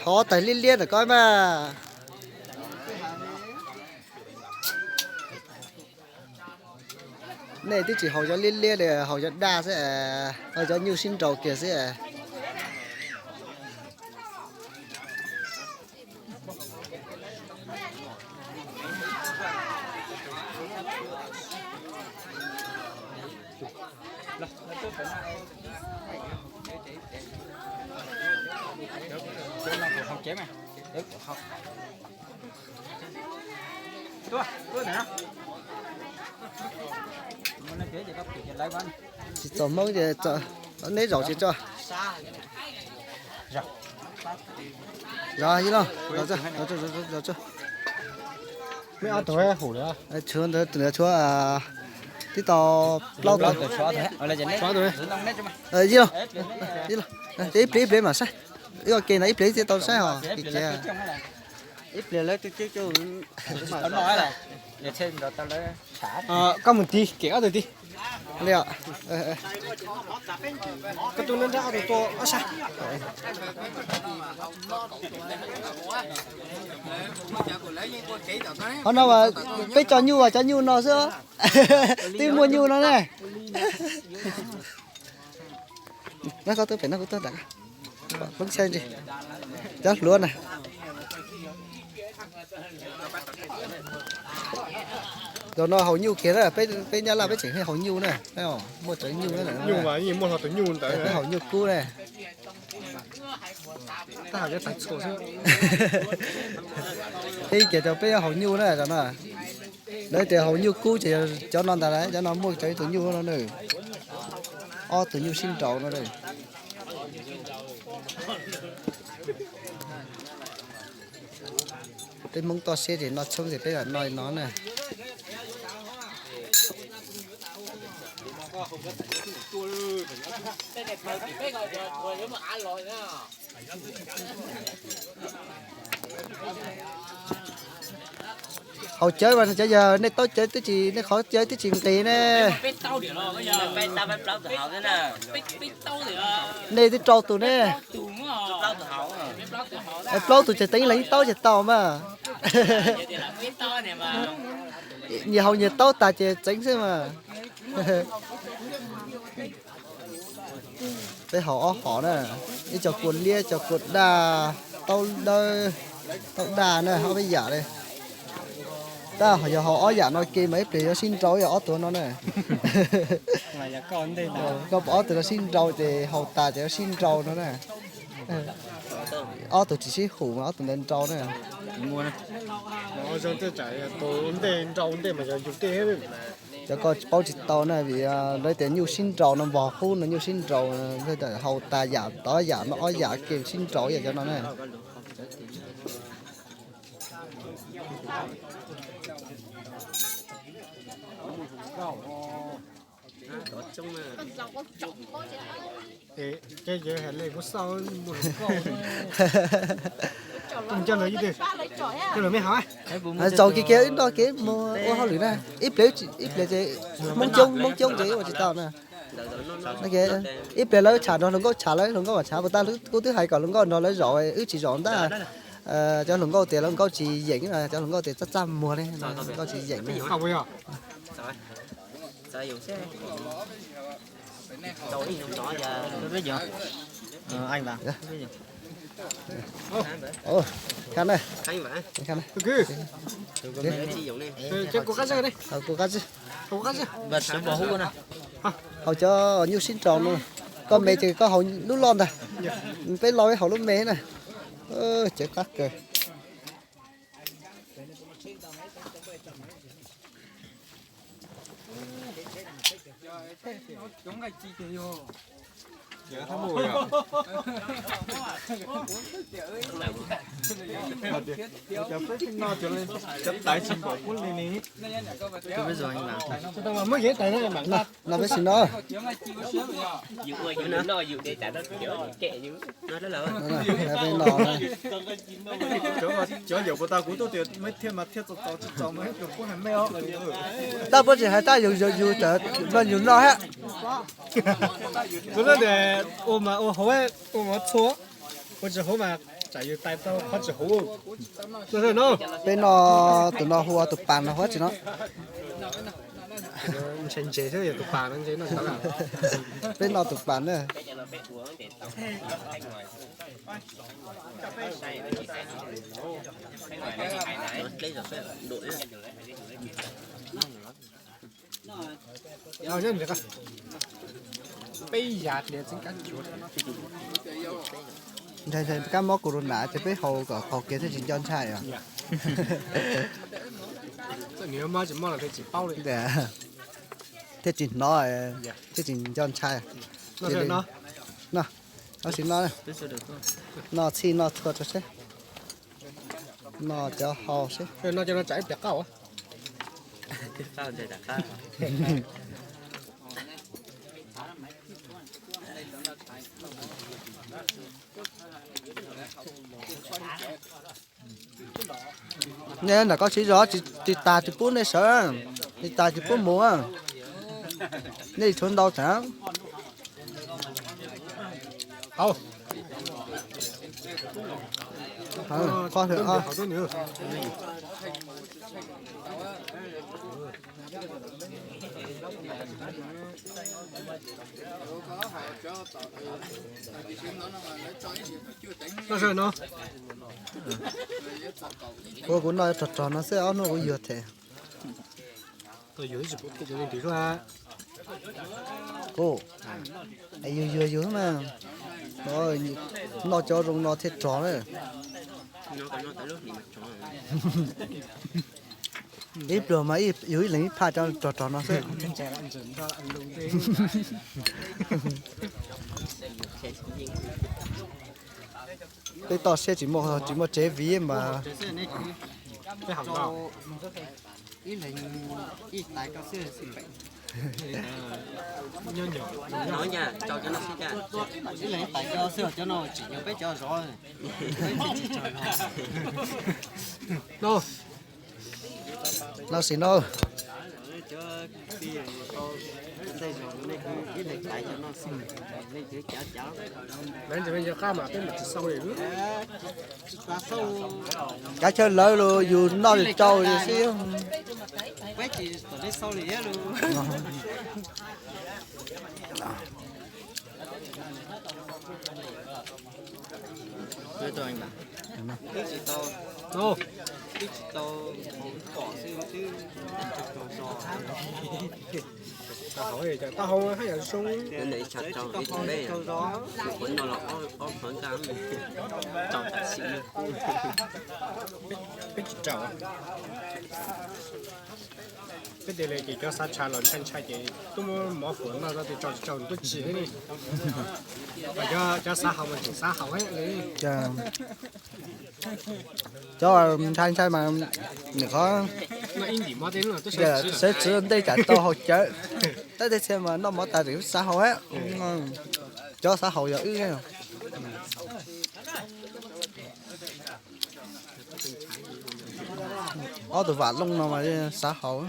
Ob tawg liab liab ntawm koj mas. Nej twb tsis haus cov liab liab li, haus cov daj xwb, haus cov nyuj sib nraus kiag xwb. Tsis txaus Hmoob ces neb zaum tsis tso. Zov ib los, zov tso. Mej ob tug hum lawm. Tshuav ntawd, tus ntawd tshuav tib tau plaub tug. Ib los, ib los, ib pliag ib pliag mam saib. Ib ke no ib pliag thiaj tau saib os. Ib pliag lawv twb coj. Koj mus tiv kem ob tug tiv. Koj tus nrab ob tug tua ob sab. Qhov no peb tso nyuj, cov nyuj no xwb. Twb muaj nyuj no ne. Nab koj tuaj pem no kuv tuaj ntawm koj. Poob tshaj ntsis. Cov hluav na. Zaum no haus nyuj kiag na, peb Nyab Laj peb tseem haus nyuj na, muaj cov nyuj na. Peb haus nyuj kub na. Peb ces rau peb haus nyuj na cov no. Lawv tias haus nyuj kub ces cov no ntag, cov no muaj cov ib tug nyuj no na. Ob tug nyuj sib nraus no. Peb Hmoob toj siab ces noj tshoob ces peb lam noj li no na. Haus cawv mas cov yawg nej taub cawv twb tsis, nej qhov cawv twb tsis nqis ne. Nej twb rau tus ne. Plaub tus ces teev leej taub ces tau mas. Nyias haus nyias taub tas ces txeev xwb mas. Peb haus ob hom na, ib co kua liab, co kua daj, taub dawb, taub daj na, ob peb yam li. Tab yog haus ob yam no ke mas ib pliag yuav sib nrau ib yam ob tug no na. Koj pom ob tug no sib nrau ces haus tas ces yuav sib nrau no na. Ob tug tsis sib hum mas ob tug ntawd nrau na. Cov ko paub tsis tau na vim lawv tias nyuj sib nrau no npog hub no nyuj sib nrau, haus tas yam tod yam no ob yam ke sib nrau yam cov no na. Txaus kiag kiag wb noj kev mus ua hauj lwm na. Ib pliag, ib pliag ces Hmoob coob, Hmoob coob ces ua tsis tau na. Ib pliag lawv tsham nrog hluas nkauj tsham, lawv hluas nkauj mas tsham puas tas, kuv twb hais kom hluas nkauj nrog lawv zaum, wb tsis zaum ntag. Cov hluas nkauj tias hluas nkauj tsis yeem, cov hluas nkauj tias txaj txaj muag li, hluas nkauj tsis yeem. Haus cov nyuj sib nraus no, koj me ces koj haus lub loj ntag, peb lo peb haus lub me na. Cawv qab kawg. No peb sim no. Cov yawm puas tau kuv tuaj tias mej thiaj mas thiaj txaus txaus tsis txaus mas ib pliag kuj hais mej os. Tab puab tsis hais tab yus yus yus tawm nplooj yus noj hab. Kuv lub tias ua mas ua hauv, ua mas txhua, ua tsis hauv mas Peb noj tus no hu ua tus pas no huab tsis no. Peb noj tus pas na. Ntshai ntshai kab mob corona ces peb haus kom qaug kiag thiaj tsis nco ntshai os. Thiaj tsis hnov, thiaj tsis nco ntshai. Noj, noj txhij noj txhua tso seb. Noj cov hau seb. Nej ntawm koj siv zog, tsis tas tsis pub nej sawv, tsis tas tsis pub mus, nej tshuav ntau tseem. Ua kuv noj rog rog no xwb, ob hnub kuv yuag them. Kuv, yus yuag yus mas, noj cov zoo no thiaj rog na. Ib pluag mas yus ib leeg ib phaj cov rog rog no xwb. Peb toj siab tsis muaj, tsis muaj tsev viv mas. No sis no. Kav chaw lawv los yus noj yus tsau xwb. Peb tsis raum. Peb tias li ces cov xav tshav los ntshai ntshai ces tub muab mov fuam noj tau tias tsau tsis tsau nws tuaj tsis li. Cov xav haus mas tseem xav haus li. Cov ntshai ntshai mas nws qhov sawv tsev ntej tsam tau haus cawv. Tab tej txhia mas noj mov tas tseem xav haus. Cov xav haus yog wb. Ob tug vam looj no mas xav haus.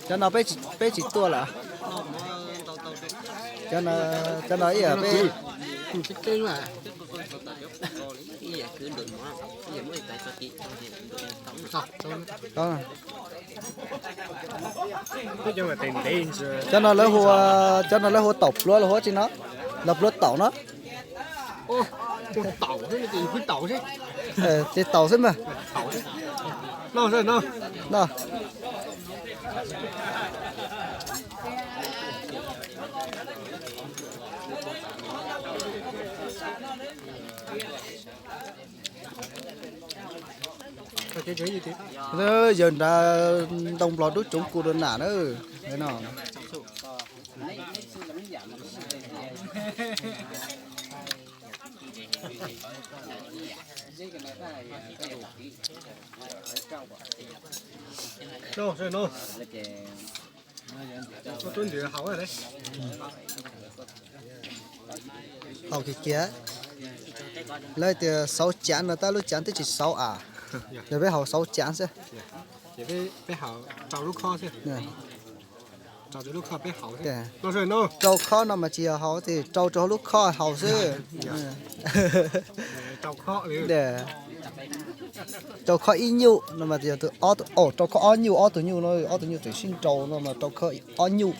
Cov no peb tsis tuaj lawm. Cov no ib yam peb Cov no lawv hu, cov no lawv hu taum pluav los hu tsi no, los pluav taum no. Ces taum xwb mas. Yawg nrad ntoo nplos dub coob kuv rau nam na. No. Haus kiag kiag. Lawv tias xauv cav no tab lub cav twb tsis xauv as. Yog peb haus xauv cav xwb. Peb haus rau lub khob xwb. Rau khob no mas tsis yog haus, rau rau lub khob haus xwb. Rau khob ib nyuj no mas yog, rau khob ob nyuj, ob tug nyuj no, ob tug nyuj tseem sib nraus no mas rau khob ob nyuj.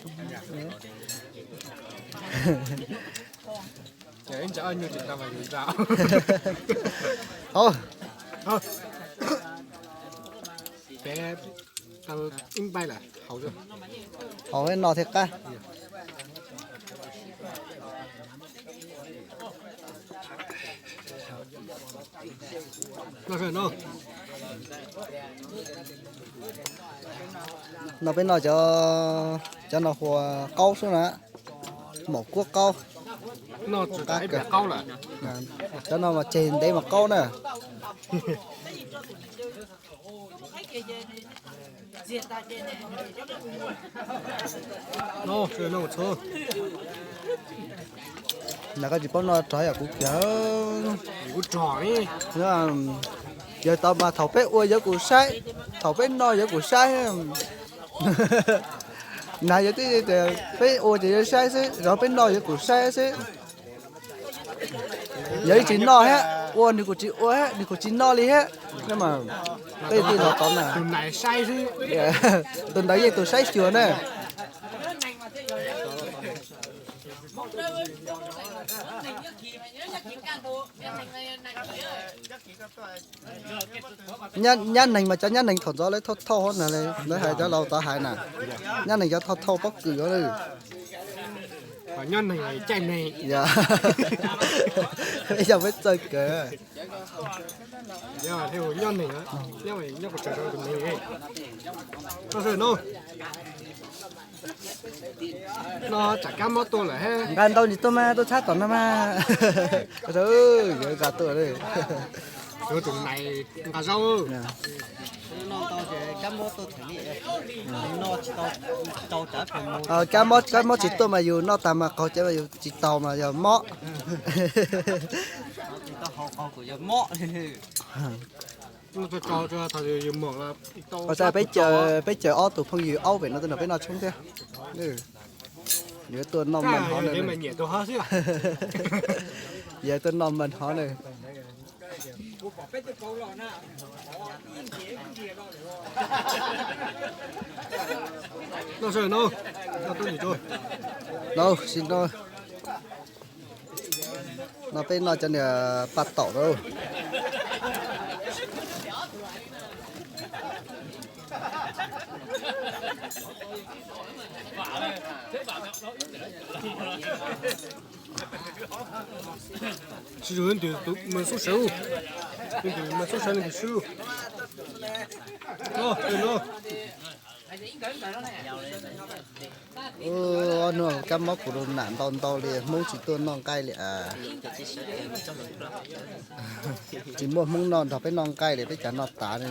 Haus no thiaj qab. No peb noj cov, cov no hu ua qaub xwb na, maum kuab qaub. Cov no mas tseg ntev mas qaub na. Lam koj tsis paub noj rog yam kuv kiag. Yog tau mas thaum peb ua yuav kuv saib, thaum peb noj yuav kuv saib. Nag yog tias peb ua ces yuav saib xwb, zov peb noj yuav kuv saib xwb. Yog ib tsis noj thiab, ua nws kuj tsis ua thiab, nws kuj tsis noj li thiab. Peb tij laug tod na, tus ntawd yeej tus saib xyuas na. Nyab neeg mas cov nyab neeg thaum ntxov lawv thauj thauj na, lawv hais cov laus tod hais na, nyab neeg cov thauj thauj pob kws. Yog, yog peb txawj kawg. Nqa ntau tsis tuaj mas tuaj tshab tom no mas. Yuav nqa tuaj li. Nqa zaub. Kab mob tsis tuaj mas yus noj tag mas qaug cawv mas yus tsis taus mas yog mob. Peb caw, peb caw ob tug phooj ywg aub pem no tuaj nrog peb noj tshoob thiab. Yuav tuaj noj mas hov na. Yog tuaj noj mas hov na. Sim no, no peb noj cov niag paj taum na. Tus mas xub sawv, tus mas xub sawv nws swb. Ob hnub kab mob corona ntau ntau li, Hmoob tsis tuaj noj nqaij li as. Tsis muaj Hmoob noj nrog peb noj nqaij li, peb cas noj tas li.